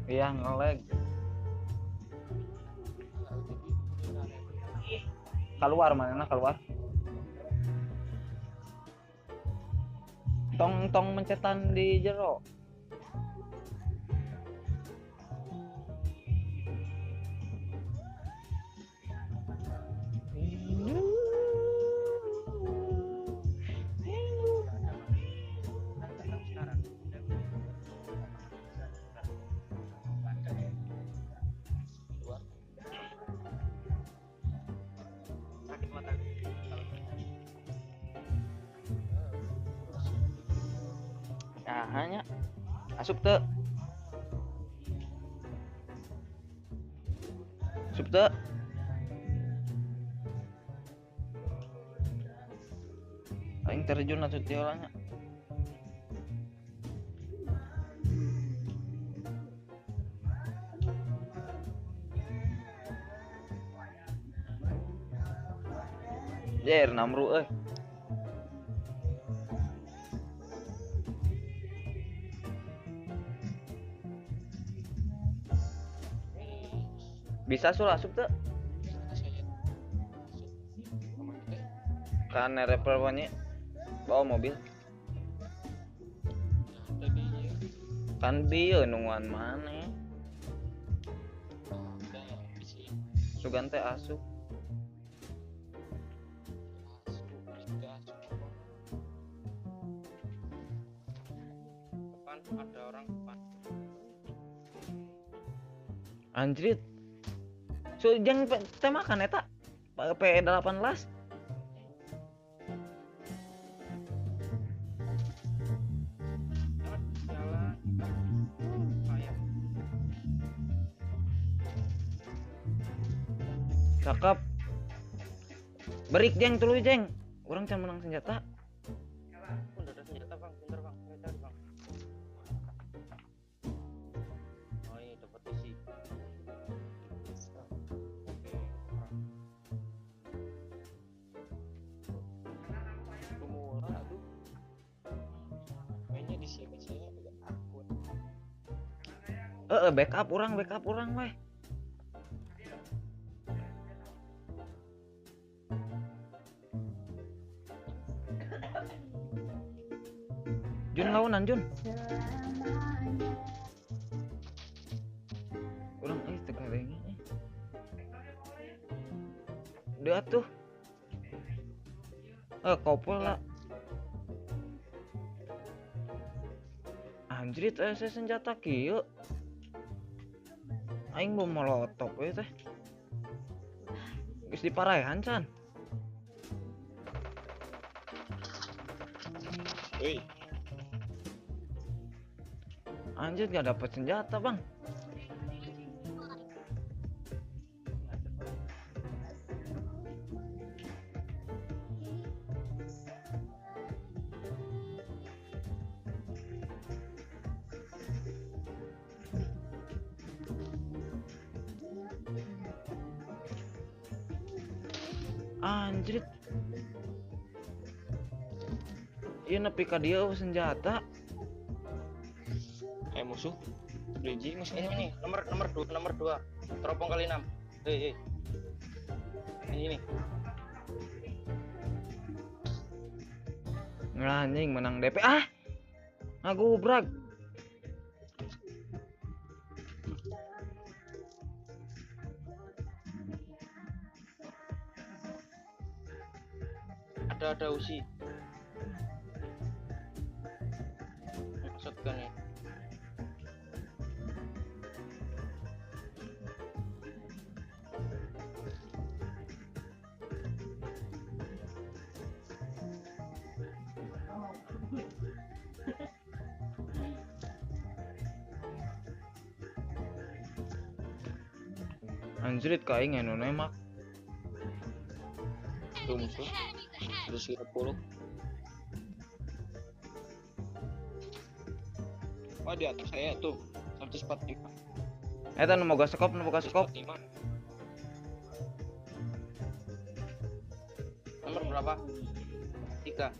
Iya ngelag. Keluar mana keluar. Tong tong mencetan di jero. Hanya asup teu. Asup teu. Aing terjun atuh teu nya. Jer namru euy. Bisa sul asup tuh kan repelnya bawa mobil kan dia nungguan mana sugan teh asup. Depan ada orang depan. Anjrit. So jangan temakan eta P18. Cakep. Berik jeng tuluy jeng. Urang can menang senjata. Udah ada senjata bang, bentar bang, saya cari bang. Oh ini dapat isi. Pemula aduh. Mainnya di sini saya agak akun. Backup orang weh. Jun lawanan Jun. Urang teu kadenge. Udah tuh. Kopol lah. Anjrit saya senjata kieu. Aing bom molotov we teh. Geus diparaehan can. Euy. Anjir gak dapet senjata bang. Anjir. Iya nepi ka dieu senjata. Musuh biji musuh ini nomor 2 teropong kali 6. Ini anjing menang DP ah ngagubrak. Ada usi shotgun ya. Anjrit kaing anu nemak. Tuh musuh 130. Oh di atas saya tuh 145. Eta nu boga sekop, nu boga sekop. Nomor berapa? 3.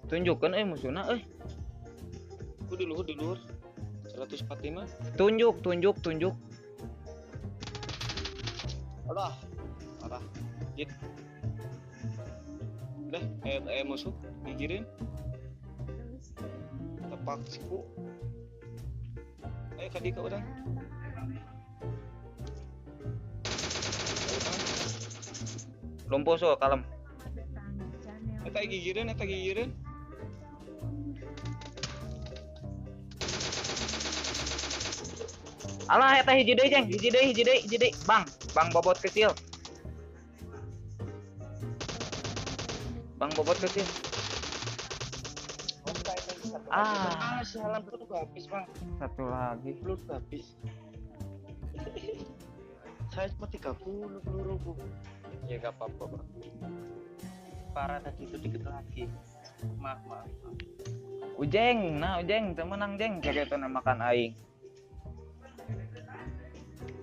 Tunjukkeun euy musuhna euy. Ku di luhur 145. Tunjuk tunjuk tunjuk. Alah. Parah. Git. Dah, musuh gigirin. Tepak siku. Ayo kadi ka urang. Lumpuh so kalem. Eta gigireun, eta gigireun. Alah eta hiji deui jeng, hiji deui, hiji deui, hiji deui. Bang, bang bobot kecil. Bang bobot kecil. Ah, sialan peluru habis, Bang. Satu lagi. Peluru habis. Saya cuma 30 peluru, Bu. Ya gak apa-apa, Bang. Parah tadi itu dikit lagi. Maaf, maaf. Ujeng, nah Ujeng, teu meunang jeng, kayak makan aing.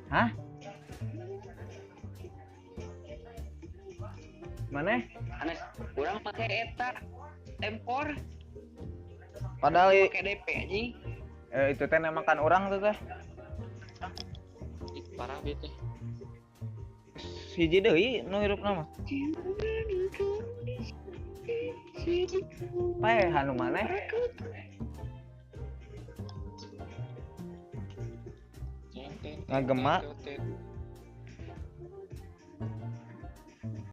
Hah? Mana? Anes, kurang pakai eta tempor. Padahal pakai DP anjing. Itu teh makan orang tuh teh. Ih, parah bete. Hiji deui nu hirupna mah. Paehan nu maneh. Ngagema.